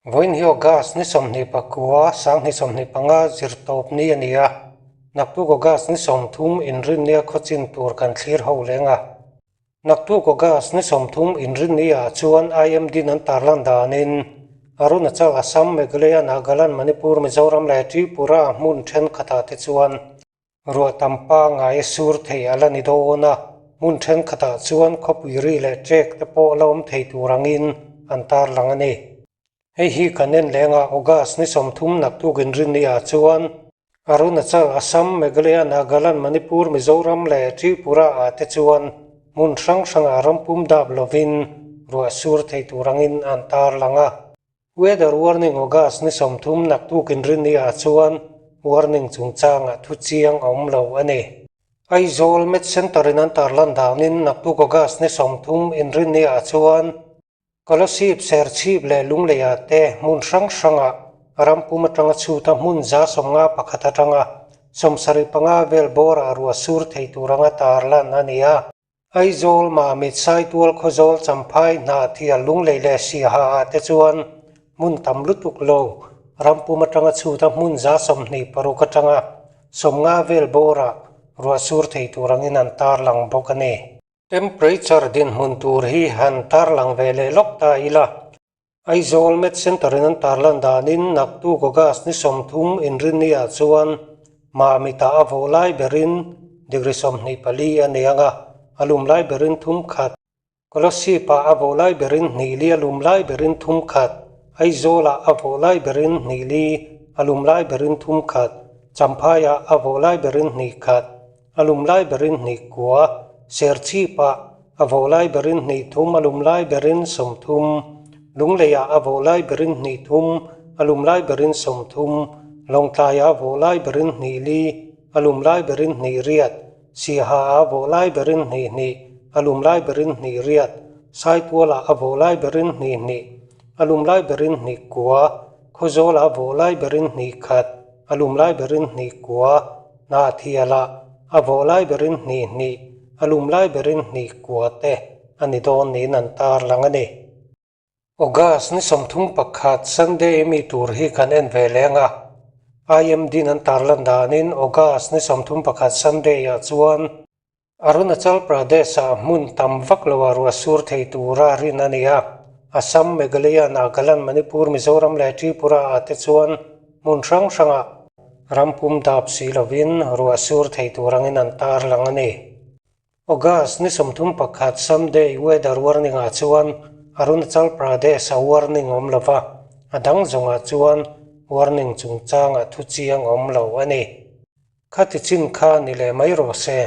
Vawiin hi August ni 29, 2025 zirtawp ni a ni a, naktuk August ni 30 inrinnia khawchin tur kan thlir ho leng a. Naktuk August ni 30 inrinniah chuan IMD in an tarlan danin Arunachal, Assam, Meghalaya, Nagaland, Manipur, Mizoram leh Tripura hmun thenkhatah te chuan Ruah tam pangngai a sur thei a la ni dawn a, hmun thenkhatah chuan khawpui ri leh ṭek te pawh la awm thei tur angin an tarlang a ni. Hei hi kan en leng a, August ni 30 naktuk inrinniah chuan Arunachal, Assam, Meghalaya, Nagaland, Manipur, Mizoram leh Tripura ah te chuan hmun hrang hrangah rampum dap lovin ruah sur thei tur angin an tarlang a. Weather warning August ni 30 naktuk inrinniah chuan warning chungchangah thu chiang a awm lo a ni. Aizawl Met Centre in an tarlan danin naktuk August ni 30 inrinniah chuan Kolasib, Serchhip leh Lungleiah te hmun hrang hrangah rampum atanga chhuta hmun 51 atanga 75 vel bawrah ruah sur thei tur anga tarlan a ni a. Aizawl, Mamit, Saitual, Khawzawl, Champhai, Hnahthial, Lunglei leh Siaha ah te chuan hmun tam lutuk lo, rampum atanga chhuta hmun 26 atanga 50 vel bawrah ruah sur thei tur angin an tarlang bawk a ni. Temperature dinhmun tur hi han tarlang ve leh lawk ta ila. Aizawl Met Centre in an tarlan danin naktuk August ni 30 inrinniah chuan Mamitah a vawh lai berin degree 24 a nei ang a, a lum lai berin thum khat. Kolasib-ah a vawh lai berin hnih li a lum lai berin thum khat. Aizawlah a vawh lai berin hnih li a lum lai berin thum khat. Champhaiah a vawh lai berin hnih khat. A lum lai berin hnih kua, Serchhipah a vawh lai berin hnih thum, a lum lai berin 30, Lungleiah a vawh lai berin hnih thum, a lum lai berin 30, Lawngtlaiah a vawh lai berin hnih li, a lum lai berin hnih riat, Siaha a vawh lai berin hnih hnih, a lum lai berin hnih riat, Saitualah a vawh lai berin hnih hnih, a lum lai berin hnih kua, Khawzawlah a vawh lai berin hnih khat, a lum lai berin hnih kua, Hnahthialah a vawh lai berin hnih hnih, a lum lai berin hnih kua te a ni dawn niin an tarlang a ni. August ni 31 Sunday mi tur hi kan en ve leng a, IMD in an tarlan danin August ni 31 Sunday ah chuan Arunachal Pradesh-ah hmun tam vak loah ruah sur thei tura rin a ni a, Assam, Meghalaya, Nagaland, Manipur, Mizoram leh Tripura-ah te chuan hmun hrang hrangah rampum dap si lovin ruah sur thei tur angin an tarlang a ni. August ni 31 Sunday weather warning-ah chuan Arunachal Pradesh-a warning awm lova, a dang zawngah chuan warning chungchangah thu chiang awm lo a ni. Khati chin kha ni leh mai rawh se.